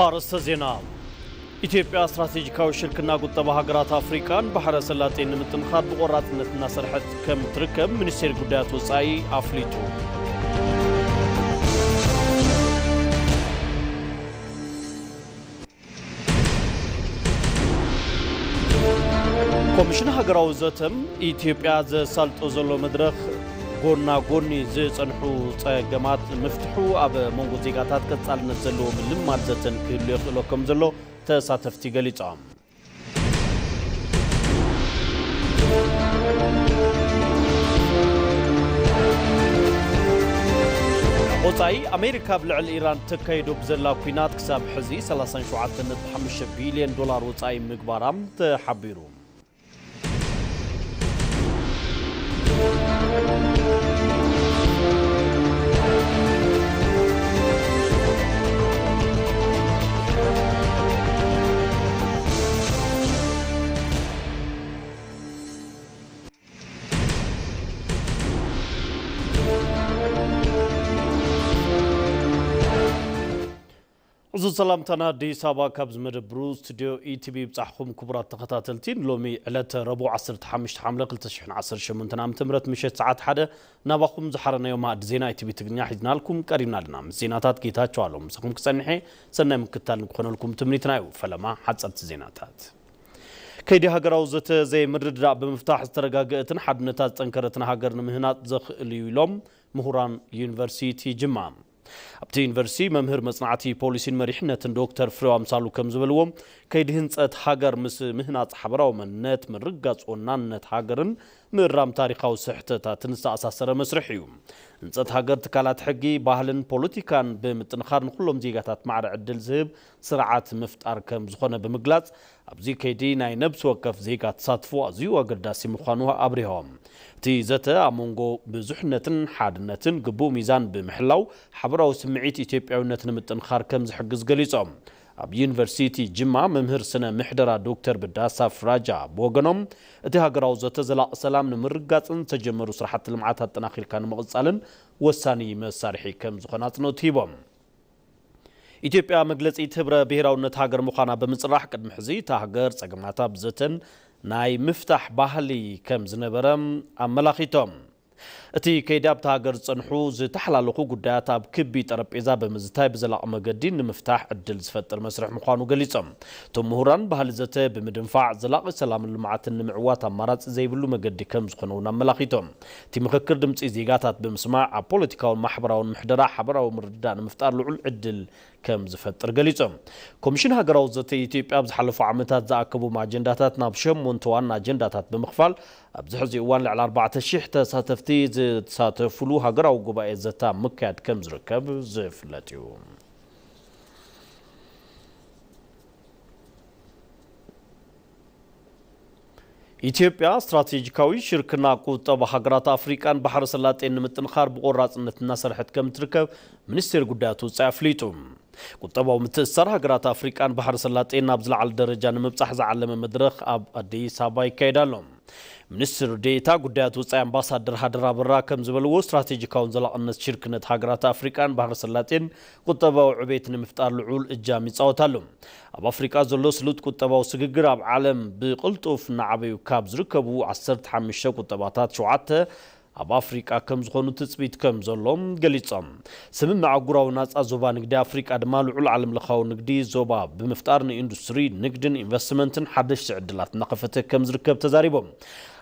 ኣርእስተ ዜና። ኢትዮጵያ ስትራቴጂካዊ ሽርክና ቁጠባ ሃገራት ኣፍሪቃን ባሕረ ሰላጤን ንምጥንኻር ብቆራጽነት እናሰርሐት ከም ትርከብ ሚኒስቴር ጉዳያት ወጻኢ ኣፍሊጡ። ኮሚሽን ሃገራዊ ዘተም ኢትዮጵያ ዘሳልጦ ዘሎ መድረኽ ጎና ጎኒ ዝጸንሑ ጸገማት ምፍትሑ ኣብ መንጎ ዜጋታት ቀጻልነት ዘለዎ ምልማድ ዘተን ክህሉ የኽእሎ ከም ዘሎ ተሳተፍቲ ገሊጾም። ወጻኢ ኣሜሪካ ኣብ ልዕሊ ኢራን ተካይዶ ብዘላ ኲናት ክሳብ ሕዚ ሰላሳን ሸውዓተን ነጥቢ ሓሙሽተ ቢልዮን ዶላር ወጻኢ ምግባራ ተሓቢሩ። እዚ ሰላምታና ኣዲስ ኣበባ ካብ ዝመደብሩ ስቱድዮ ኢቲቪ ይብጻሕኩም። ክቡራት ተኸታተልቲ፣ ሎሚ ዕለተ ረቡዕ ዓሰርተ ሓሙሽተ ሓምለ ክልተ ሽሕን ዓሰርተ ሸሞንተን ዓመተ ምህረት ምሸት ሰዓት ሓደ ናባኹም ዝሓረናዮ ማእዲ ዜና ኢቲቪ ትግርኛ ሒዝናልኩም ቀሪብና ኣለና። ምስ ዜናታት ጌታቸው ኣሎም ምሳኹም ክጸንሐ ሰናይ ምክትታል ንክኾነልኩም ትምኒትና እዩ። ፈለማ ሓጸርቲ ዜናታት። ከይዲ ሃገራዊ ዘተ ዘይምርድዳእ ብምፍታሕ ዝተረጋገአትን ሓድነታ ዝጠንከረትን ሃገር ንምህናጽ ዘኽእል እዩ ኢሎም ምሁራን ዩኒቨርሲቲ ጅማ። ኣብቲ ዩኒቨርሲቲ መምህር መጽናዕቲ ፖሊሲን መሪሕነትን ዶክተር ፍሬው ኣምሳሉ ከም ዝበልዎ፣ ከይዲ ህንጸት ሃገር ምስ ምህናጽ ሓበራዊ መንነት፣ ምርግጋጽ ወናንነት ሃገርን ምእራም ታሪኻዊ ስሕተታትን ዝተኣሳሰረ መስርሕ እዩ። ህንጸት ሃገር ትካላት ሕጊ፣ ባህልን ፖለቲካን ብምጥንኻር ንኹሎም ዜጋታት ማዕረ ዕድል ዝህብ ስርዓት ምፍጣር ከም ዝኾነ ብምግላጽ፣ ኣብዚ ከይዲ ናይ ነብሲ ወከፍ ዜጋ ተሳትፎ ኣዝዩ ኣገዳሲ ምዃኑ ኣብሪሆም። እቲ ዘተ ኣብ መንጎ ብዙሕነትን ሓድነትን ግቡእ ሚዛን ብምሕላው፣ ሓበራዊ ስምዒት ኢትዮጵያዊነት ንምጥንኻር ከም ዝሕግዝ ገሊጾም። ኣብ ዩኒቨርሲቲ ጅማ መምህር ስነ ምሕደራ ዶክተር ብዳሳ ፍራጃ ብወገኖም፣ እቲ ሃገራዊ ዘተ ዘላቒ ሰላም ንምርግጋጽን ዝተጀመሩ ስራሕቲ ልምዓት ኣጠናኺርካ ንምቕጻልን ወሳኒ መሳርሒ ከም ዝኾነ ኣጽንኦት ሂቦም። ኢትዮጵያ መግለጺት ህብረ ብሄራውነት ሃገር ምዃና ብምጽራሕ፣ ቅድሚ ሕዚ እታ ሃገር ጸገማታ ብዘተን ናይ ምፍታሕ ባህሊ ከም ዝነበረ ኣመላኺቶም። እቲ ከይዲ ኣብታ ሃገር ዝጸንሑ ዝተሓላለኹ ጉዳያት ኣብ ክቢ ጠረጴዛ ብምዝታይ ብዘላቒ መገዲ ንምፍታሕ ዕድል ዝፈጥር መስርሕ ምዃኑ ገሊጾም። እቶም ምሁራን፣ ባህሊ ዘተ ብምድንፋዕ ዘላቒ ሰላምን ልምዓትን ንምዕዋት ኣማራጺ ዘይብሉ መገዲ ከም ዝኾነ እውን ኣመላኺቶም። እቲ ምኽክር ድምጺ ዜጋታት ብምስማዕ ኣብ ፖለቲካውን ማሕበራውን ምሕደራ ሓበራዊ ምርድዳእ ንምፍጣር ልዑል ዕድል ከም ዝፈጥር ገሊጾም። ኮሚሽን ሃገራዊ ዘተ ኢትዮጵያ ኣብ ዝሓለፉ ዓመታት ዝኣከቦም ኣጀንዳታት ናብ ሸሞንተ ዋና ኣጀንዳታት ብምኽፋል ኣብዚ ሕዚ እዋን ልዕሊ ኣርባዕተ ሺሕ ተሳተፍቲ ዝተሳተፉሉ ሃገራዊ ጉባኤ ዘተ ኣብ ምክያድ ከም ዝርከብ ዝፍለጥ እዩ። ኢትዮጵያ ስትራቴጂካዊ ሽርክና ቁጠባ ሃገራት ኣፍሪቃን ባሕረ ሰላጤን ንምጥንኻር ብቆራጽነት እናሰርሐት ከም ትርከብ ሚኒስቴር ጉዳያት ወጻኢ ኣፍሊጡ። ቁጠባዊ ምትእስሳር ሃገራት ኣፍሪቃን ባሕረ ሰላጤን ናብ ዝለዓለ ደረጃ ንምብጻሕ ዝዓለመ መድረኽ ኣብ ኣዲስ ኣበባ ይካየድ ኣሎ። ሚኒስትር ዴኤታ ጉዳያት ወጻኢ ኣምባሳደር ሃደራ ኣበራ ከም ዝበልዎ፣ ስትራቴጂካውን ዘላቕነት ሽርክነት ሃገራት ኣፍሪቃን ባሕረ ሰላጤን ቁጠባዊ ዕቤት ንምፍጣር ልዑል እጃም ይጻወት ኣሎ። ኣብ ኣፍሪቃ ዘሎ ስሉጥ ቁጠባዊ ስግግር ኣብ ዓለም ብቕልጡፍ እናዓበዩ ካብ ዝርከቡ ዓሰርተ ሓሙሽተ ቁጠባታት ሸውዓተ ኣብ ኣፍሪቃ ከም ዝኾኑ ትጽቢት ከም ዘሎም ገሊጾም። ስምምዕ ኣህጉራዊ ናጻ ዞባ ንግዲ ኣፍሪቃ ድማ ልዑል ዓለምለኻዊ ንግዲ ዞባ ብምፍጣር ንኢንዱስትሪ፣ ንግድን ኢንቨስትመንትን ሓደሽቲ ዕድላት እናኸፈተ ከም ዝርከብ ተዛሪቦም።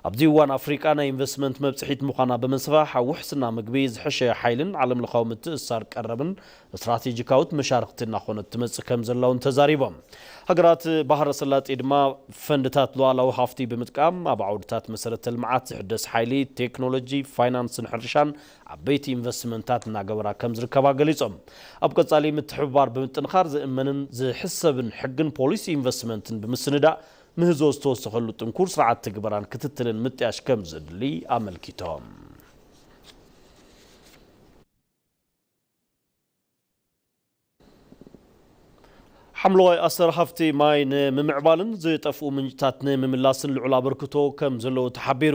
ኣብዚ እዋን ኣፍሪቃ ናይ ኢንቨስትመንት መብጽሒት ምዃና ብምስፋሕ፣ ኣብ ውሕስና ምግቢ፣ ዝሕሸ ሓይልን ዓለምለኻዊ ምትእስሳር ቀረብን ስትራቴጂካዊት መሻርኽቲ እናኾነት ትመጽእ ከም ዘላ እውን ተዛሪቦም። ሃገራት ባህረ ሰላጤ ድማ ፈንድታት ሉዓላዊ ሃፍቲ ብምጥቃም ኣብ ዓውድታት መሰረተ ልምዓት፣ ዝሕደስ ሓይሊ፣ ቴክኖሎጂ፣ ፋይናንስን ሕርሻን ዓበይቲ ኢንቨስትመንታት እናገበራ ከም ዝርከባ ገሊጾም። ኣብ ቀጻሊ ምትሕብባር ብምጥንኻር ዝእመንን ዝሕሰብን ሕግን ፖሊሲ ኢንቨስትመንትን ብምስንዳእ ምህዞ ዝተወሰኸሉ ጥንኩር ስርዓት ትግበራን ክትትልን ምጥያሽ ከም ዘድሊ ኣመልኪቶም። ሓምለዋይ ኣሰር ሃፍቲ ማይ ንምምዕባልን ዝጠፍኡ ምንጭታት ንምምላስን ልዑል ኣበርክቶ ከም ዘለዎ ተሓቢሩ።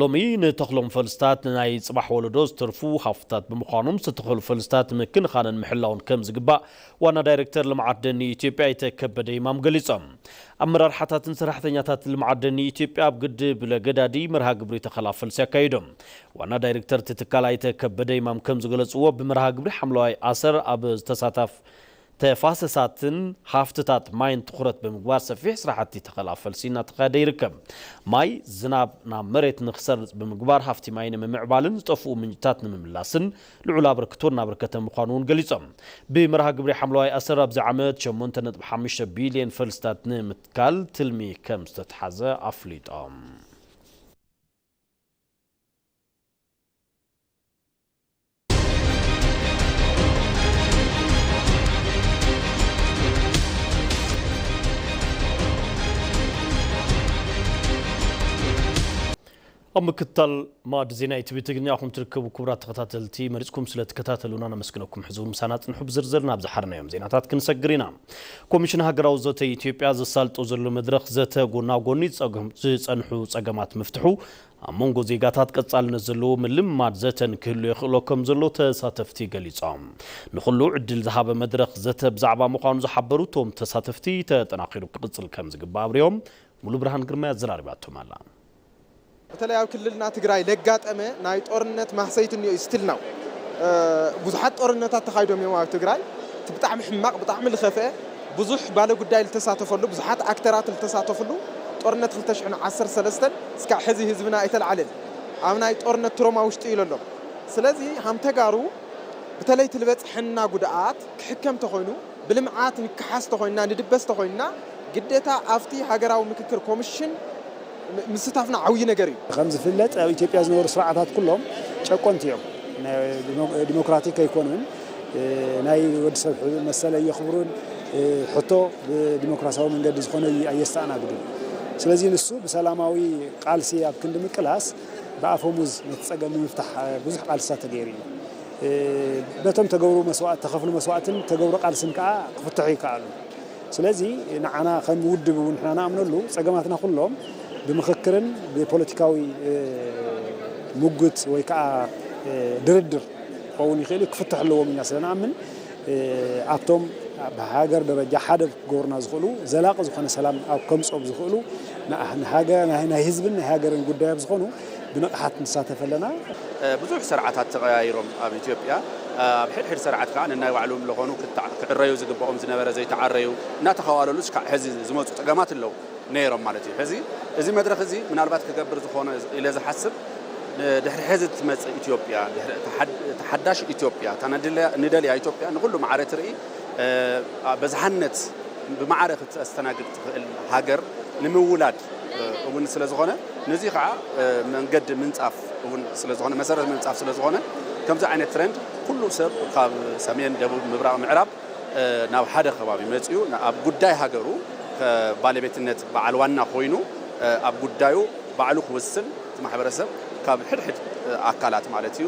ሎሚ ንተኽሎም ፈልስታት ንናይ ጽባሕ ወለዶ ዝተርፉ ሃፍትታት ብምዃኖም ዝተተኸሉ ፈልስታት ምክንኻንን ምሕላውን ከም ዝግባእ ዋና ዳይሬክተር ልምዓት ደኒ ኢትዮጵያ ኣይተ ከበደ ይማም ገሊጾም። ኣመራርሓታትን ሰራሕተኛታት ልምዓት ደኒ ኢትዮጵያ ኣብ ግድብ ለገዳዲ መርሃ ግብሪ ተኸላ ፈልሲ ኣካይዶም። ዋና ዳይሬክተር እቲ ትካል ኣይተ ከበደ ይማም ከም ዝገለጽዎ ብመርሃ ግብሪ ሓምለዋይ ኣሰር ኣብ ዝተሳታፍ ተፋሰሳትን ሃፍትታት ማይን ትኹረት ብምግባር ሰፊሕ ስራሕቲ ተኸላ ፈልሲ እናተኻየደ ይርከብ። ማይ ዝናብ ናብ መሬት ንክሰርጽ ብምግባር ሃፍቲ ማይ ንምምዕባልን ዝጠፍኡ ምንጭታት ንምምላስን ልዑል ኣበርክቶ እናበርከተ ምዃኑ እውን ገሊጾም። ብመርሃ ግብሪ ሓምለዋይ ኣሰር ኣብዚ ዓመት ሸሞንተ ነጥቢ ሓሙሽተ ቢልዮን ፈልስታት ንምትካል ትልሚ ከም ዝተትሓዘ ኣፍሊጦም። ኣብ ምክትታል ማዕድ ዜና ኢቲቪ ትግርኛ ኢኹም ትርከቡ። ክቡራት ተኸታተልቲ፣ መሪጽኩም ስለ ትከታተሉና ነመስግነኩም። ሕዚ እውን ምሳና ጽንሑ። ብዝርዝር ናብ ዝሓርናዮም ዜናታት ክንሰግር ኢና። ኮሚሽን ሃገራዊ ዘተ ኢትዮጵያ ዘሳልጦ ዘሎ መድረኽ ዘተ ጎናጎኒ ጸገም-፣ ዝጸንሑ ጸገማት ምፍትሑ ኣብ መንጎ ዜጋታት ቀጻልነት ዘለዎ ምልምማድ ዘተን ክህሉ የኽእሎ ከም ዘሎ ተሳተፍቲ ገሊጾም። ንኹሉ ዕድል ዝሃበ መድረኽ ዘተ ብዛዕባ ምዃኑ ዝሓበሩ እቶም ተሳተፍቲ ተጠናኺሩ ክቕጽል ከም ዝግባእ ኣብሪዮም። ሙሉ ብርሃን ግርማ ኣዘራሪባቶም ኣላ። በተለይ ኣብ ክልልና ትግራይ ለጋጠመ ናይ ጦርነት ማህሰይቲ እኒኦ እዩ። ስቲል ናው ብዙሓት ጦርነታት ተኻይዶም እዮም ኣብ ትግራይ። እቲ ብጣዕሚ ሕማቕ፣ ብጣዕሚ ልኸፍአ፣ ብዙሕ ባለ ጉዳይ ልተሳተፈሉ፣ ብዙሓት ኣክተራት ልተሳተፍሉ ጦርነት ክልተ ሽሕን ዓሰርተ ሰለስተን እስካዕ ሕዚ ህዝብና ኣይተልዓለን። ኣብ ናይ ጦርነት ትሮማ ውሽጢ እዩ ዘሎ። ስለዚ ሃም ተጋሩ በተለይ እቲ ልበፅሐና ጉድኣት ክሕከም ተኾይኑ፣ ብልምዓት ንከሓስ ተኾይንና፣ ንድበስ ተኾይንና፣ ግዴታ ኣብቲ ሃገራዊ ምክክር ኮሚሽን ም-፣ ምስታፍና ዓብዪ ነገር እዩ። ከም ዝፍለጥ ኣብ ኢትዮጵያ ዝነበሩ ስርዓታት ኩሎም ጨቆንቲ እዮም። ናይ ዲሞ-፣ ዲሞክራቲክ ኣይኮኑን። እ፣ ናይ ወዲ ሰብ ሕ-፣ መሰል ኣየኽብሩን። እ፣ ሕቶ ብዲሞክራሲያዊ መንገዲ ዝኾነ ኣየ-፣ ኣየስተኣናግዱን። ስለዚ ንሱ ብሰላማዊ ቃልሲ ኣብ ክንዲ ምቅላስ ብኣፈሙዝ ነቲ ጸገም ንምፍታሕ፣ እ፣ ብዙሕ ቃልስታት ተገይሩ እዩ። እ፣ በቶም ተገብሩ መስዋእት፣ ተኸፍሉ መስዋእትን ተገብሩ ቃልስን ከኣ ክፍትሑ ይከኣሉ። ስለዚ ንዓና ከም ውድብ እውን ንሕና ንኣምነሉ ጸገማትና ኩሎም ብምኽክርን ብፖለቲካዊ፣ እ፣ ሙግት ወይ ከኣ፣ እ፣ ድርድር ክኸውን ይኽእል እዩ፣ ክፍትሑ ኣለዎም ኢልና ስለ ንኣምን፣ እ፣ ኣብቶም ብሃገር ደረጃ ሓደ ክገብሩና ዝኽእሉ፣ ዘላቒ ዝኾነ ሰላም ኣብ ከምጽኦም ዝኽእሉ፣ ንኣ-፣ ንሃገር፣ ናይ፣ ናይ ህዝብን ናይ ሃገርን ጉዳይ ኣብ ዝኾኑ ብንቕሓት ንሳተፍ ኣለና። እ፣ ብዙሕ ስርዓታት ተቐያይሮም ኣብ ኢትዮጵያ፣ እ፣ ኣብ ሕድሕድ ስርዓት ከኣ ነናይ ባዕሎም ዝኾኑ ክታ-፣ ክዕረዩ ዝግብኦም ዝነበረ ዘይተዓረዩ እናተኸዋለሉ እስካዕ ሕዚ ዝመጹ ጸገማት ኣለዉ ነይሮም ማለት እዩ። ሕዚ እዚ መድረኽ እዚ ምናልባት ክገብር ዝኾነ ኢለ ዝሓስብ፣ ንድሕሪ ሕዚ ትመጽእ ኢትዮጵያ፣ ድሕሪ እታ ሓድ-፣ እታ ሓዳሽ ኢትዮጵያ፣ እታ ንደልያ፣ ንደልያ ኢትዮጵያ ንኹሉ ማዕረ ትርኢ፣ እ፣ በዝሓነት ብማዕረ ክተስተናግድ ትኽእል ሃገር ንምውላድ፣ እ፣ እውን ስለ ዝኾነ፣ ነዚ ከዓ፣ እ፣ መንገዲ ምንጻፍ እውን ስለ ዝኾነ፣ መሰረት ምንጻፍ ስለ ዝኾነ፣ ከምዚ ዓይነት ትረንድ ኩሉ ሰብ ካብ ሰሜን፣ ደቡብ፣ ምብራቕ፣ ምዕራብ፣ እ፣ ናብ ሓደ ከባቢ መጺኡ፣ ን-፣ ኣብ ጉዳይ ሃገሩ፣ እ፣ ባለቤትነት በዓል ዋና ኮይኑ፣ እ፣ ኣብ ጉዳዩ ባዕሉ ክውስን፣ እቲ ማሕበረሰብ ካብ ሕድሕድ፣ እ፣ ኣካላት ማለት እዩ፣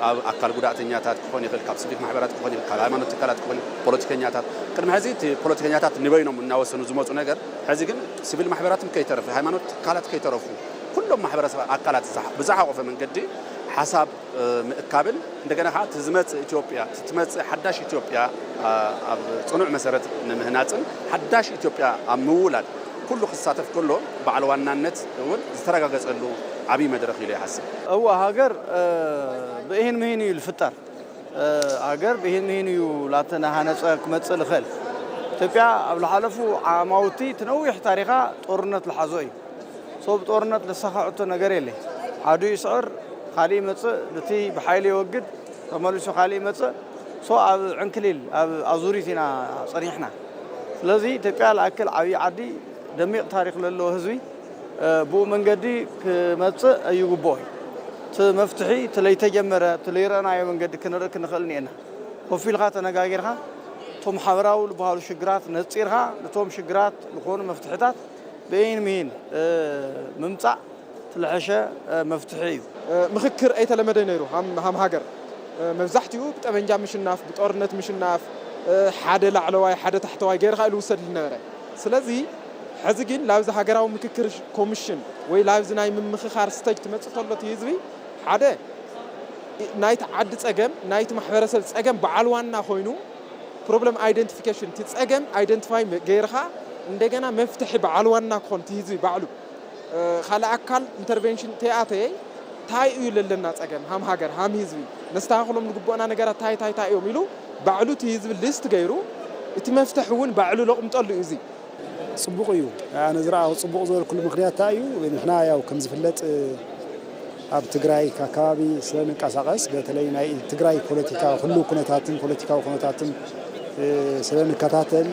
ኣብ ኣካል ጉዳእተኛታት ክኾን ይኽእል፣ ካብ ሲቪክ ማሕበራት ክኾን ይኽእል፣ ካብ ሃይማኖት ትካላት ክኾን ይኽእል፣ ፖለቲከኛታት። ቅድሚ ሕዚ እቲ ፖለቲከኛታት ንበይኖም እናወሰኑ ዝመጹ ነገር፣ ሕዚ ግን ሲቪል ማሕበራትም ከይተረፈ፣ ሃይማኖት ትካላት ከይተረፉ፣ ኩሎም ማሕበረሰብ ኣካላት ዝሓ-፣ ብዝሓቆፈ መንገዲ ሓሳብ፣ እ፣ ምእካብን እንደገና ከዓ እቲ ዝመጽእ ኢትዮጵያ፣ እቲ ትመጽእ ሓዳሽ ኢትዮጵያ፣ እ፣ ኣብ ጽኑዕ መሰረት ንምህናጽን ሓዳሽ ኢትዮጵያ ኣብ ምውላድ ኩሉ ክሳተፍ ከሎ በዓል ዋናነት እውን ዝተረጋገጸሉ ዓብዪ መድረኽ ኢሉ ይሓስብ። እወ፣ ሃገር፣ እ፣ ብእሂን ምሂን እዩ ዝፍጠር። እ፣ ሃገር ብእሂን ምሂን እዩ ላተ ናሃነጸ ክመጽእ ልኽእል። ኢትዮጵያ ኣብ ልሓለፉ ዓማውቲ እቲ ነዊሕ ታሪኻ ጦርነት ልሓዞ እዩ። ሶ ብጦርነት ለሳኻዕቶ ነገር የለ። ሓዱ ይስዕር፣ ካልእ ይመጽእ፣ ነቲ ብሓይሊ የወግድ፣ ተመሊሱ ካልእ ይመጽእ። ሶ ኣብ ዕንክሊል፣ ኣብ ኣዙሪት ኢና ጸኒሕና። ስለዚ ኢትዮጵያ ልኣክል ዓብዪ ዓዲ፣ ደሚቕ ታሪኽ ለለዎ ህዝቢ፣ እ፣ ብኡ መንገዲ ክመጽእ ኣይግብኦይ። እቲ መፍትሒ፣ እቲ ለይተጀመረ፣ እቲ ለይረኣናዮ መንገዲ ክንርኢ ክንኽእል እኒኤና። ኮፍ ኢልካ ተነጋጊርካ፣ እቶም ሓበራዊ ዝበሃሉ ሽግራት ነጺርካ፣ ነቶም ሽግራት ዝኾኑ መፍትሕታት ብእይን ምሂን፣ እ፣ ምምጻእ እቲ ልሐሸ፣ እ፣ መፍትሒ እዩ። እ፣ ምኽክር ኣይተለመደ ነይሩ። ሃም፣ ሃም ሃገር፣ እ፣ መብዛሕትኡ ብጠመንጃ ምሽናፍ፣ ብጦርነት ምሽናፍ፣ ሓደ ላዕለዋይ ሓደ ታሕተዋይ ገይርካ ኢሉ ውሰድ ዝነበረ። ስለዚ ሕዚ ግን ላብዚ ሃገራዊ ምክክር ኮሚሽን ወይ ላብዚ ናይ ምምኽኻር ስተጅ ትመጽእ ከሎ እቲ ህዝቢ ሓደ ናይቲ ዓዲ ጸገም ናይቲ ማሕበረሰብ ጸገም በዓል ዋና ኮይኑ ፕሮብለም ኣይደንቲፊኬሽን እቲ ጸገም ኣይደንቲፋይ ገይርካ እንደገና መፍትሒ በዓል ዋና ክኾን እቲ ህዝቢ ባዕሉ ካልእ ኣካል ኢንተርቨንሽን ተይኣተየ እንታይ እዩ ለለና ጸገም ሃም ሃገር ሃም ህዝቢ ነስተኻኽሎም ዝግብኦና ነገራት ታይ ታይ ታይ እዮም ኢሉ ባዕሉ እቲ ህዝቢ ሊስት ገይሩ እቲ መፍትሒ እውን ባዕሉ ለቕምጠሉ እዩ እዚ። ፅቡቕ እዩ። ኣነ ዝረኣኹ ፅቡቕ ዝበልኩሉ ምክንያት እንታይ እዩ? ንሕና ያው ከም ዝፍለጥ ኣብ ትግራይ ኣካባቢ ስለ ንንቀሳቐስ በተለይ ናይ ትግራይ ፖለቲካ ህልው ኩነታትን ፖለቲካዊ ኩነታትን ስለ ንከታተል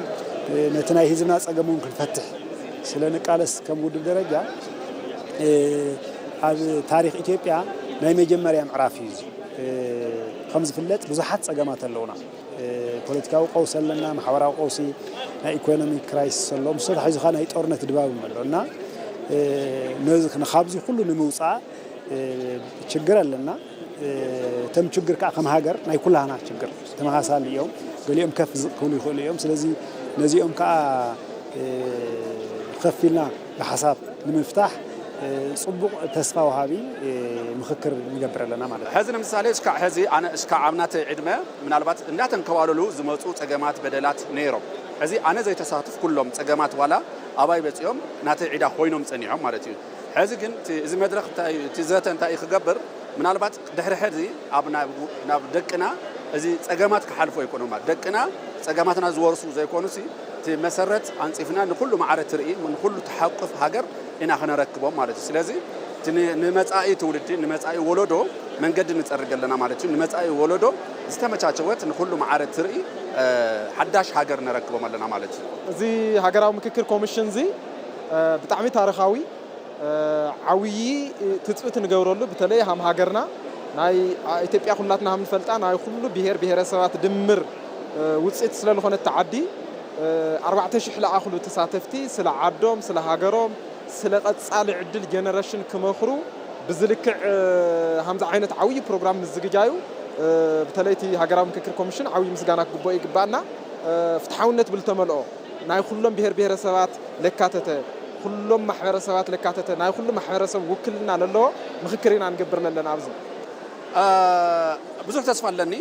ነቲ ናይ ህዝብና ፀገም እውን ክንፈትሕ ስለ ንቃለስ ከም ውድብ ደረጃ ኣብ ታሪኽ ኢትዮጵያ ናይ መጀመርያ ምዕራፍ እዩ። ከም ዝፍለጥ ብዙሓት ፀገማት ኣለውና። ፖለቲካዊ ቀውሲ ኣለና፣ ማሕበራዊ ቀውሲ፣ ናይ ኢኮኖሚ ክራይሲስ ኣሎ፣ ምስ ተታሒዙ ከዓ ናይ ጦርነት ድባብ ኣሎ እና ነዚ- ንካብዚ ኩሉ ንምውፃእ ችግር ኣለና። እቶም ችግር ከዓ ከም ሃገር ናይ ኩላህና ችግር ተመሳሳሊ እዮም። ገሊኦም ከፍ ዝቅ ክብሉ ይኽእሉ እዮም። ስለዚ ነዚኦም ከዓ ከፍ ኢልና ብሓሳብ ንምፍታሕ ፅቡቕ ተስፋ ወሃቢ ምኽክር ንገብር ኣለና ማለት እዩ። ሕዚ ንምሳሌ እስካዕ ሕዚ ኣነ እስካዕ ኣብ ናተይ ዕድመ ምናልባት እንዳተንከባለሉ ዝመፁ ፀገማት በደላት ነይሮም። ሕዚ ኣነ ዘይተሳተፍኩሎም ፀገማት ዋላ ኣባይ በፂኦም ናተይ ዕዳ ኮይኖም ፀኒሖም ማለት እዩ። ሕዚ ግን እቲ- እዚ መድረኽ እንታይ እዩ እቲ ዘተ እንታይ እዩ ክገብር ምናልባት ድሕሪ ሕዚ ኣብ ናብ- ናብ ደቅና እዚ ፀገማት ክሓልፎ ኣይኮነን ማለት ደቅና ፀገማትና ዝወርሱ ዘይኮኑሲ እቲ መሰረት ኣንፂፍና ንኩሉ ማዕረ ትርኢ ንኩሉ ትሓቁፍ ሃገር ኢና ክነረክቦም ማለት እዩ። ስለዚ እቲ ን- ንመፃኢ ትውልዲ ንመፃኢ ወለዶ መንገዲ ንፀርግ ኣለና ማለት እዩ። ንመፃኢ ወለዶ ዝተመቻቸወት ንኩሉ ማዕረ ትርኢ ሓዳሽ ሃገር ነረክቦም ኣለና ማለት እዩ። እዚ ሃገራዊ ምክክር ኮሚሽን እዚ ብጣዕሚ ታሪኻዊ ዓብዪ ትፅቢት ንገብረሉ በተለይ ሃም ሃገርና ናይ ኢትዮጵያ ኩላትና ሃም ንፈልጣ ናይ ኩሉ ብሄር ብሄረሰባት ድምር ውፅኢት ስለዝኾነት እታ ዓዲ ኣርባዕተ ሽሕ ለኣኽሉ ተሳተፍቲ ስለ ዓዶም ስለ ሃገሮም ስለ ቀፃሊ ዕድል ጀነረሽን ክመኽሩ ብዝልክዕ ሃምዚ ዓይነት ዓብዪ ፕሮግራም ምዝግጃዩ በተለይ እቲ ሃገራዊ ምክክር ኮሚሽን ዓብዪ ምስጋና ክግብኦ ይግባኣና። ፍትሓውነት ብልተመልኦ ናይ ኩሎም ብሄር ብሄረሰባት ለካተተ ኩሎም ማሕበረሰባት ለካተተ ናይ ኩሉ ማሕበረሰብ ውክልና ለለዎ ምክክር ኢና ንገብር ለለና ኣብዚ። ብዙሕ ተስፋ ኣለኒ።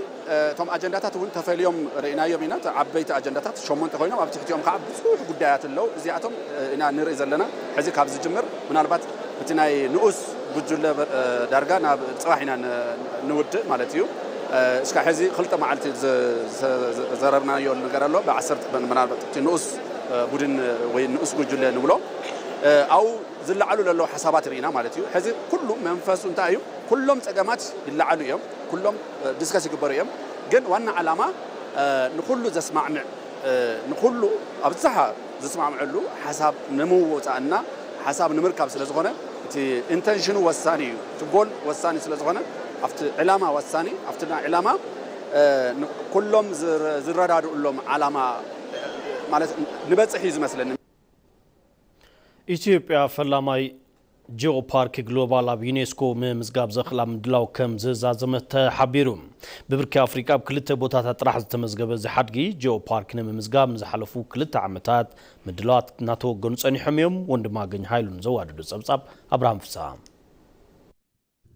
እቶም ኣጀንዳታት እውን ተፈልዮም ርኢናዮም ኢና። ዓበይቲ ኣጀንዳታት ሸሞንተ ኮይኖም ኣብ ትሕቲኦም ከዓ ብዙሕ ጉዳያት ኣለዉ። እዚኣቶም ኢና ንርኢ ዘለና። ሕዚ ካብ ዝጅምር ምናልባት እቲ ናይ ንኡስ ጉጅለ ዳርጋ ናብ ፅባሕ ኢና ንውድእ ማለት እዩ። እስካ ሕዚ ክልተ መዓልቲ ዘረብናዮ ነገር ኣሎ። ብዓሰርተ ምናልባት እቲ ንኡስ ቡድን ወይ ንኡስ ጉጅለ ንብሎ ኣብኡ ዝለዓሉ ዘለዉ ሓሳባት ርኢና ማለት እዩ። ሕዚ ኩሉ መንፈሱ እንታይ እዩ? ኩሎም ፀገማት ይለዓሉ እዮም፣ ኩሎም ዲስከስ ይግበሩ እዮም። ግን ዋና ዓላማ ንኩሉ ዘስማዕምዕ ንኩሉ ኣብዝሓ ዝስማምዐሉ ሓሳብ ንምውፃእ እና ሓሳብ ንምርካብ ስለዝኾነ እቲ ኢንተንሽኑ ወሳኒ እዩ። እቲ ጎል ወሳኒ ስለዝኾነ ኣብቲ ዕላማ ወሳኒ ኣብቲ ዕላማ ኩሎም ዝረዳድኡሎም ዓላማ ማለት ንበፅሕ እዩ ዝመስለኒ። ኢትዮጵያ ፈላማይ ጂኦ ፓርክ ግሎባል ኣብ ዩኔስኮ ምምዝጋብ ዘኽእላ ምድላው ከም ዝዛዘመት ተሓቢሩ። ብብርኪ ኣፍሪቃ ኣብ ክልተ ቦታታት ጥራሕ ዝተመዝገበ እዚ ሓድጊ ጂኦ ፓርክ ንምምዝጋብ ንዝሓለፉ ክልተ ዓመታት ምድላዋት እናተወገኑ ጸኒሖም እዮም። ወንድማገኝ ሃይሉን ዘዋደዶ ጸብጻብ ኣብርሃም ፍስሃ።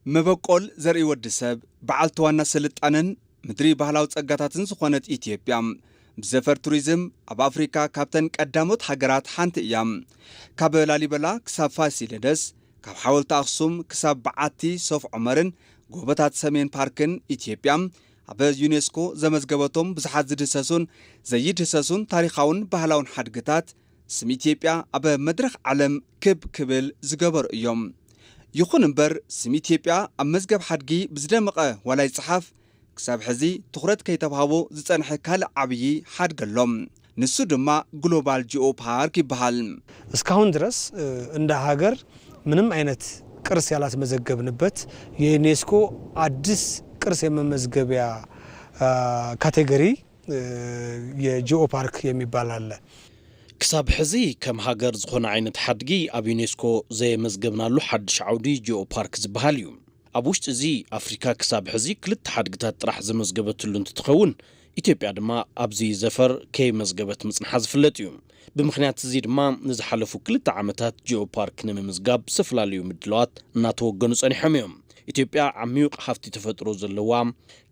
መበቆል ዘርኢ ወዲ ሰብ፣ በዓልቲ ዋና ስልጣነን ምድሪ ባህላዊ ጸጋታትን ዝኾነት ኢትዮጵያ፣ ብዘፈር ቱሪዝም ኣብ ኣፍሪካ ካብተን ቀዳሞት ሃገራት ሓንቲ እያ። ካብ ላሊበላ ክሳብ ፋሲለደስ፣ ካብ ሓወልቲ ኣኽሱም ክሳብ በዓቲ ሶፍ ዑመርን ጎቦታት ሰሜን ፓርክን ኢትዮጵያ ኣብ ዩኔስኮ ዘመዝገበቶም ብዙሓት ዝድህሰሱን ዘይድህሰሱን ታሪኻውን ባህላውን ሓድግታት፣ ስም ኢትዮጵያ ኣብ መድረኽ ዓለም ክብ ክብል ዝገበሩ እዮም። ይኹን እምበር፣ ስም ኢትዮጵያ ኣብ መዝገብ ሓድጊ ብዝደመቐ ዋላ ይጽሓፍ፣ ክሳብ ሕዚ ትኹረት ከይተብሃቦ ዝጸንሐ ካልእ ዓብዪ ሓድጊ ኣሎ። ንሱ ድማ ግሎባል ጂኦ ፓርክ ይበሃል። እስካሁን ድረስ እንደ ሀገር ምንም አይነት ቅርስ ያላስመዘገብንበት የዩኔስኮ አዲስ ቅርስ የመመዝገቢያ ካቴጎሪ የጂኦ ፓርክ የሚባል አለ። ክሳብ ሕዚ ከም ሃገር ዝኾነ ዓይነት ሓድጊ ኣብ ዩኔስኮ ዘየመዝገብናሉ ሓድሽ ዓውዲ ጂኦ ፓርክ ዝበሃል እዩ። ኣብ ውሽጢ እዚ ኣፍሪካ ክሳብ ሕዚ ክልተ ሓድግታት ጥራሕ ዘመዝገበትሉ እንትትኸውን ኢትዮጵያ ድማ ኣብዚ ዘፈር ከይመዝገበት ምጽንሓ ዝፍለጥ እዩ። ብምኽንያት እዚ ድማ ንዝሓለፉ ክልተ ዓመታት ጂኦ ፓርክ ንምምዝጋብ ዝተፈላለዩ ምድላዋት እናተወገኑ ጸኒሖም እዮም። ኢትዮጵያ ዓሚዩቕ ሃፍቲ ተፈጥሮ ዘለዋ፣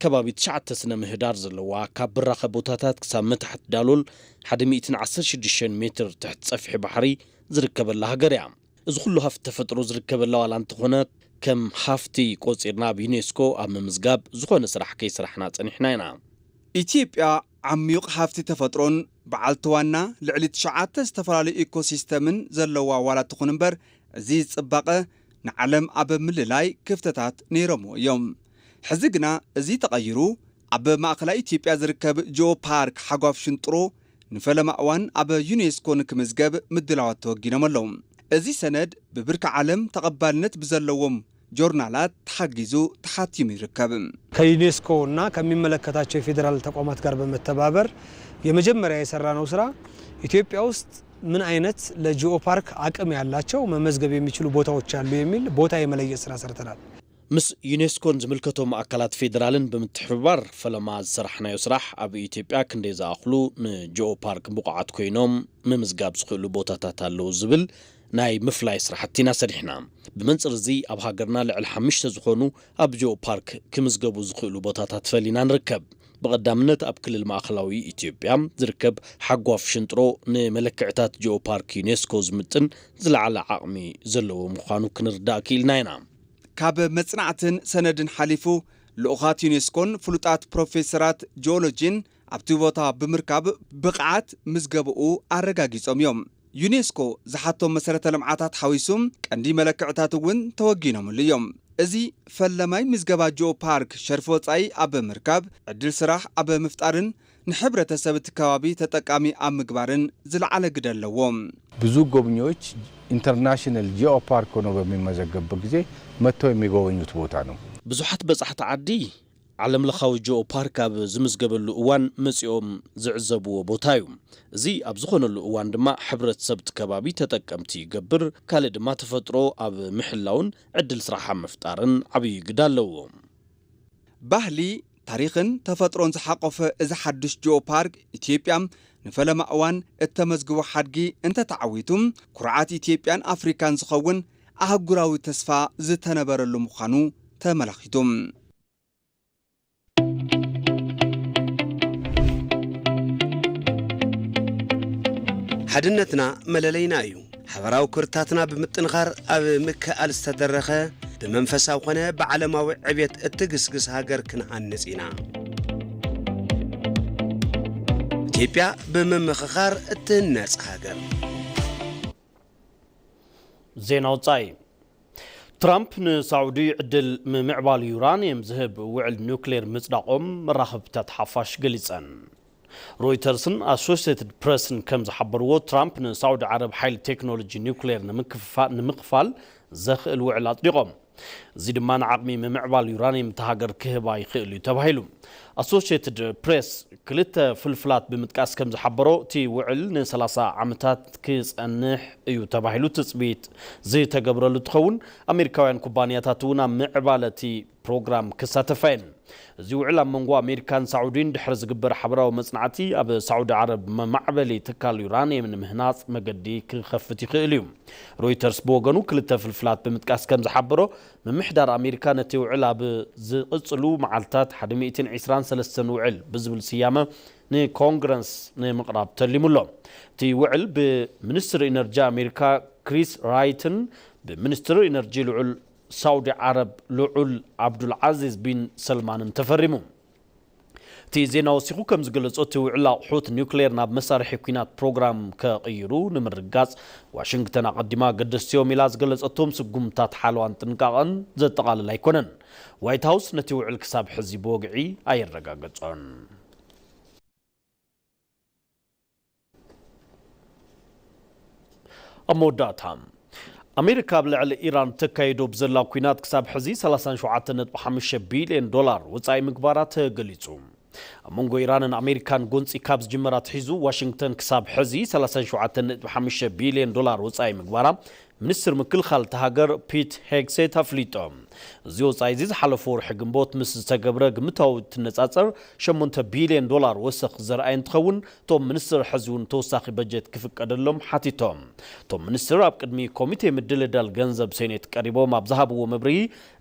ከባቢ ትሽዓተ ስነ ምህዳር ዘለዋ፣ ካብ ብራኸ ቦታታት ክሳብ መታሕት ዳሎል ሓደ ሚእትን ዓሰርተ ሽዱሽተን ሜትር ትሕቲ ጸፍሒ ባሕሪ ዝርከበላ ሃገር እያ። እዚ ኩሉ ሃፍቲ ተፈጥሮ ዝርከበላ ዋላ እንተኾነ፣ ከም ሃፍቲ ቆጺርና ኣብ ዩኔስኮ ኣብ ምምዝጋብ ዝኾነ ስራሕ ከይሰራሕና ጸኒሕና ኢና። ኢትዮጵያ ዓሚዩቕ ሃፍቲ ተፈጥሮን በዓልቲ ዋና ልዕሊ ትሽዓተ ዝተፈላለዩ ኢኮሲስተምን ዘለዋ ዋላ ትኹን እምበር፣ እዚ ጽባቐ ንዓለም ኣብ ምልላይ ክፍተታት ነይሮምዎ እዮም። ሕዚ ግና እዚ ተቐይሩ፣ ኣብ ማእከላይ ኢትዮጵያ ዝርከብ ጂኦ ፓርክ ሓጓፍ ሽንጥሮ ንፈለማ እዋን ኣብ ዩኔስኮ ንክምዝገብ ምድላዋት ተወጊኖም ኣለዉ። እዚ ሰነድ ብብርኪ ዓለም ተቐባልነት ብዘለዎም ጆርናላት ተሓጊዙ ተሓቲሙ ይርከብ። ከዩኔስኮ እና ከሚመለከታቸው የፌዴራል ተቋማት ጋር በመተባበር የመጀመሪያ የሰራነው ስራ ኢትዮጵያ ውስጥ ምን አይነት ለጂኦ ፓርክ አቅም ያላቸው መመዝገብ የሚችሉ ቦታዎች አሉ የሚል ቦታ የመለየት ስራ ሰርተናል። ምስ ዩኔስኮን ዝምልከቶም ኣካላት ፌዴራልን ብምትሕብባር ፈለማ ዝሰራሕናዮ ስራሕ ኣብ ኢትዮጵያ ክንደይ ዝኣኽሉ ንጂኦ ፓርክ ብቑዓት ኮይኖም ምምዝጋብ ዝኽእሉ ቦታታት ኣለዉ ዝብል ናይ ምፍላይ ስራሕቲ ኢና ሰሪሕና። ብመንፅር እዚ ኣብ ሃገርና ልዕሊ ሓሙሽተ ዝኾኑ ኣብ ጂኦ ፓርክ ክምዝገቡ ዝኽእሉ ቦታታት ፈሊና ንርከብ። ብቐዳምነት ኣብ ክልል ማእኸላዊ ኢትዮጵያ ዝርከብ ሓጓፍ ሽንጥሮ ንመለክዕታት ጂኦ ፓርክ ዩኔስኮ ዝምጥን ዝለዓለ ዓቕሚ ዘለዎ ምዃኑ ክንርዳእ ክኢልና ኢና። ካብ መጽናዕትን ሰነድን ሓሊፉ ልኡኻት ዩኔስኮን ፍሉጣት ፕሮፌሰራት ጂኦሎጂን ኣብቲ ቦታ ብምርካብ ብቕዓት ምዝገብኡ ኣረጋጊጾም እዮም። ዩኔስኮ ዝሓቶም መሰረተ ልምዓታት ሓዊሱ ቀንዲ መለክዕታት እውን ተወጊኖምሉ እዮም። እዚ ፈለማይ ምዝገባ ጂኦ ፓርክ ሸርፊ ወጻኢ ኣብ ምርካብ ዕድል ስራሕ ኣብ ምፍጣርን ንሕብረተሰብ እቲ ከባቢ ተጠቃሚ ኣብ ምግባርን ዝለዓለ ግደ ኣለዎ። ብዙ ጎብኚዎች ኢንተርናሽናል ጂኦ ፓርክ ሆኖ በሚመዘገብበት ጊዜ መጥተው የሚጎበኙት ቦታ ነው። ብዙሓት በጻሕቲ ዓዲ ዓለም ለኻዊ ጂኦ ፓርክ ኣብ ዝምዝገበሉ እዋን መጺኦም ዝዕዘብዎ ቦታ እዩ። እዚ ኣብ ዝኾነሉ እዋን ድማ ሕብረተሰብ እቲ ከባቢ ተጠቀምቲ ይገብር፣ ካልእ ድማ ተፈጥሮ ኣብ ምሕላውን ዕድል ስራሕ ኣብ ምፍጣርን ዓብዪ ግደ ኣለዎ። ባህሊ፣ ታሪኽን ተፈጥሮን ዝሓቆፈ እዚ ሓዱሽ ጂኦ ፓርክ ኢትዮጵያ ንፈለማ እዋን እተመዝግቦ ሓድጊ እንተተዓዊቱ ኩርዓት ኢትዮጵያን ኣፍሪካን ዝኸውን ኣህጉራዊ ተስፋ ዝተነበረሉ ምዃኑ ተመላኺቱ። ሓድነትና መለለይና እዩ። ሓበራዊ ክብርታትና ብምጥንኻር ኣብ ምክእኣል ዝተደረኸ ብመንፈሳዊ ኮነ ብዓለማዊ ዕብየት እትግስግስ ሃገር ክንሃንጽ ኢና። ኢትዮጵያ ብምምኽኻር እትህነጽ ሃገር። ዜና ወጻኢ። ትራምፕ ንሳዑዲ ዕድል ምምዕባል ዩራንየም ዝህብ ውዕል ኑክሌር ምጽዳቖም መራኸብታት ሓፋሽ ገሊጸን። ሮይተርስን ኣሶሽትድ ፕረስን ከም ዝሓበርዎ ትራምፕ ንሳዑዲ ዓረብ ሓይሊ ቴክኖሎጂ ኒውክሌር ንምክፋል ዘኽእል ውዕል ኣጽዲቖም። እዚ ድማ ንዓቕሚ ምምዕባል ዩራንየም እታ ሃገር ክህባ ይኽእል እዩ ተባሂሉ። ኣሶሽትድ ፕሬስ ክልተ ፍልፍላት ብምጥቃስ ከም ዝሓበሮ እቲ ውዕል ን30 ዓመታት ክጸንሕ እዩ ተባሂሉ ትጽቢት ዝተገብረሉ እንትኸውን ኣሜሪካውያን ኩባንያታት እውን ኣብ ምዕባለ እቲ ፕሮግራም ክሳተፋ እየን። እዚ ውዕል ኣብ መንጎ ኣሜሪካን ሳዑዲን ድሕሪ ዝግበር ሓበራዊ መጽናዕቲ ኣብ ሳዑዲ ዓረብ መማዕበሊ ትካል ዩራንየም ንምህናጽ መገዲ ክኸፍት ይኽእል እዩ። ሮይተርስ ብወገኑ ክልተ ፍልፍላት ብምጥቃስ ከም ዝሓበሮ ምምሕዳር ኣሜሪካ ነቲ ውዕል ኣብ ዝቕጽሉ መዓልታት ሓደ ሚእትን ዕስራን ሰለስተን ውዕል ብዝብል ስያመ ንኮንግረስ ንምቕራብ ተሊሙ ኣሎ። እቲ ውዕል ብሚኒስትር ኢነርጂ ኣሜሪካ ክሪስ ራይትን ብሚኒስትር ኢነርጂ ልዑል ሳውዲ ዓረብ ልዑል ዓብዱልዓዚዝ ቢን ሰልማንን ተፈሪሙ። እቲ ዜና ወሲኹ ከም ዝገለጾ እቲ ውዕል ኣቑሑት ኒውክሌር ናብ መሳርሒ ኲናት ፕሮግራም ከቕይሩ ንምርግጋጽ ዋሽንግተን ኣቐዲማ ኣገደስቲ እዮም ኢላ ዝገለጸቶም ስጉምታት ሓለዋን ጥንቃቐን ዘጠቓልል ኣይኮነን። ዋይት ሃውስ ነቲ ውዕል ክሳብ ሕዚ ብወግዒ ኣየረጋገጾን። ኣብ መወዳእታ ኣሜሪካ ኣብ ልዕሊ ኢራን ተካይዶ ብዘላ ኲናት ክሳብ ሕዚ ሰላሳን ሸውዓተን ነጥቢ ሓሙሽተ ቢልዮን ዶላር ወጻኢ ምግባራ ተገሊጹ። ኣብ መንጎ ኢራንን ኣሜሪካን ጎንጺ ካብ ዝጅመር ኣትሒዙ ዋሽንግተን ክሳብ ሕዚ ሰላሳን ሸውዓተን ነጥቢ ሓሙሽተ ቢልዮን ዶላር ወጻኢ ምግባራ ሚኒስትር ምክልኻል እታ ሃገር ፒት ሄግሴት ኣፍሊጦም። እዚ ወጻኢ እዚ ዝሓለፈ ወርሒ ግንቦት ምስ ዝተገብረ ግምታዊ እትነጻጸር ሸሞንተ ቢልዮን ዶላር ወሰኽ ዘርኣየ እንትኸውን፣ እቶም ሚኒስትር ሕዚ እውን ተወሳኺ በጀት ክፍቀደሎም ሓቲቶም። እቶም ሚኒስትር ኣብ ቅድሚ ኮሚቴ ምድልዳል ገንዘብ ሴኔት ቀሪቦም ኣብ ዝሃብዎ መብርሂ፣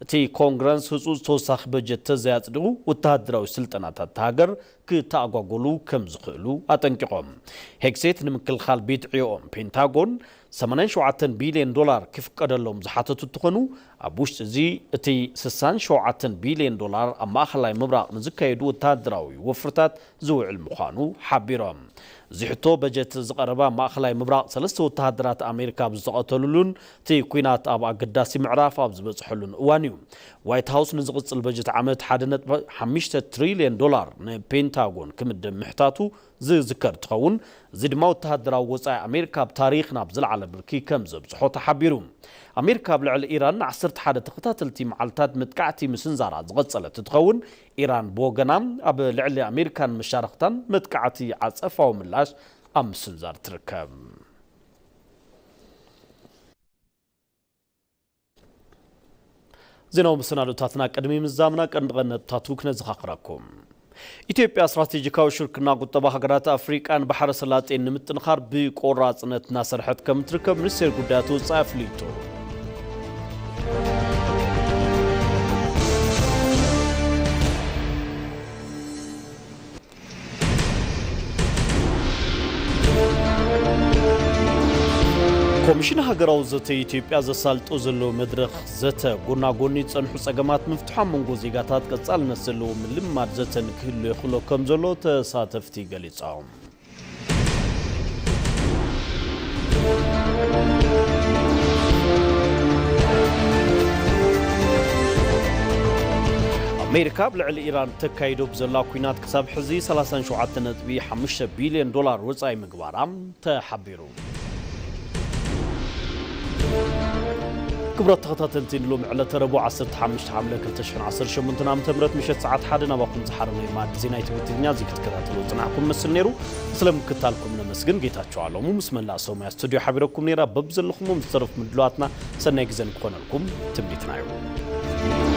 እቲ ኮንግረስ ህጹጽ ተወሳኺ በጀት ተዘያጽድቑ፣ ወተሃደራዊ ስልጠናታት እታ ሃገር ክተኣጓጎሉ ከም ዝኽእሉ ኣጠንቂቖም። ሄግሴት ንምክልኻል ቤት ዕዮኦም ፔንታጎን ሰማንያን ሸውዓተን ቢልዮን ዶላር ክፍቀደሎም ዝሓተቱ እንትኾኑ፣ ኣብ ውሽጢ እዚ እቲ ስሳን ሸውዓተን ቢልዮን ዶላር ኣብ ማእኸላይ ምብራቕ ንዝካየዱ ወተሃደራዊ ወፍርታት ዝውዕል ምዃኑ ሓቢሮም። እዚ ሕቶ በጀት ዝቐረበ ኣብ ማእኸላይ ምብራቕ ሰለስተ ወተሃደራት ኣሜሪካ ኣብ ዝተቐተሉሉን እቲ ኲናት ኣብ ኣገዳሲ ምዕራፍ ኣብ ዝበፅሐሉን እዋን እዩ። ዋይት ሃውስ ንዝቕፅል በጀት ዓመት ሓደ ነጥቢ ሓሙሽተ ትሪልዮን ዶላር ንፔንታጎን ክምድብ ምሕታቱ ዝዝከር እንትኸውን፣ እዚ ድማ ወተሃደራዊ ወጻኢ ኣሜሪካ ኣብ ታሪኽ ናብ ዝለዓለ ብርኪ ከም ዘብጽሖ ተሓቢሩ። ኣሜሪካ ኣብ ልዕሊ ኢራን ንዓሰርተ ሓደ ተኸታተልቲ መዓልታት መጥቃዕቲ ምስንዛራ ዝቐጸለት እንትኸውን፣ ኢራን ብወገና ኣብ ልዕሊ ኣሜሪካን መሻርኽታን መጥቃዕቲ ዓጸፋዊ ምላሽ ኣብ ምስንዛር ትርከብ። ዜናዊ መሰናዶታትና ቅድሚ ምዛምና ቀንዲ ቀንዲ ነጥብታቱ ክነዘኻኽረኩም። ኢትዮጵያ ስትራቴጂካዊ ሽርክና ቁጠባ ሃገራት ኣፍሪቃን ባሕረ ሰላጤን ንምጥንኻር ብቆራጽነት እናሰርሐት ከም ትርከብ ሚኒስቴር ጉዳያት ወጻኢ ኣፍሊጡ። ኮሚሽን ሃገራዊ ዘተ ኢትዮጵያ ዘሳልጦ ዘሎ መድረኽ ዘተ ጎናጎኒ ዝጸንሑ ጸገማት ምፍትሖ ኣብ መንጎ ዜጋታት ቀጻልነት ዘለዎ ምልማድ ዘተ ንክህሉ የኽእሎ ከም ዘሎ ተሳተፍቲ ገሊጾም። ኣሜሪካ ኣብ ልዕሊ ኢራን ተካይዶ ብዘላ ኲናት ክሳብ ሕዚ ሰላሳን ሸውዓተን ነጥቢ ሓሙሽተ ቢልዮን ዶላር ወጻኢ ምግባራ ተሓቢሩ። ክቡራት ተኸታተልቲ፣ ንሎሚ ዕለተ ረቡዕ ዓሰርተ ሓሙሽተ ሓምለ ክልተ ሽሕን ዓሰርተ ሸሞንተን ዓመተ ምህረት ምሸት ሰዓት ሓደ ናባኹም ዝሓረመ ማዕዲ ዜና ኢትዮ ትግርኛ እዚ ክትከታተሉ ዝጸናሕኩም መስል ነይሩ። ስለ ምክታልኩም ነመስግን። ጌታቸው ኣለሙ ምስ መላእ ሰማያ ስቱዲዮ ሓቢረኩም ነይራ። በብዘለኹሞ ምስ ዝተረፉ ምድላዋትና ሰናይ ግዜ ንክኾነልኩም ትምኒትና እዩ።